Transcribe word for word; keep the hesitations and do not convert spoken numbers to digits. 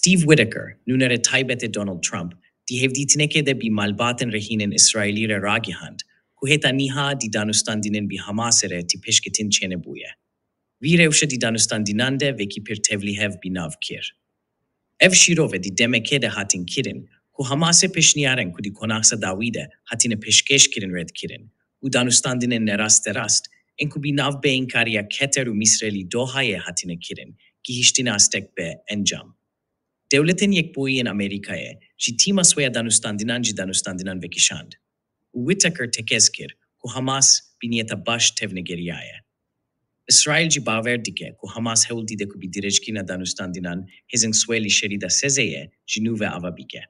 Steve Whitaker, nûnerê taybet ê Donald Trump, di hevdîtinekê de bi malbatên rehînên Îsraîlî re ragihand ku heta niha di danûstandinên bi Hamasê re tê pêşketin çênebûye. Vî rewşe di danûstandinan de wekî pir tevlîhev bi nav kir. Ev şîrove di demekê de hatin kirin ku Hamasê pêşniyarên ku di konaxa dawî de hatine pêşkêş kirin red kirin û danûstandinên nerasterast ên ku bi navbeynkariya Keter û Misrê li Dohayê hatine kirin, gihiştine astek bi encam. Dewletên Yekbûyî yên Amerîkayê jî tîma xwe ya danûstandinan ji danûstandinan vekişand û Whitaker tekez kir ku Hamas bi niyeta baş tevnegeriyaye. Îsraîl jî bawer dike ku Hamas hewl dide ku bi dirêjkirina danûstandinan hêzên xwe li şerî de sezeye ji nû ve ava bike.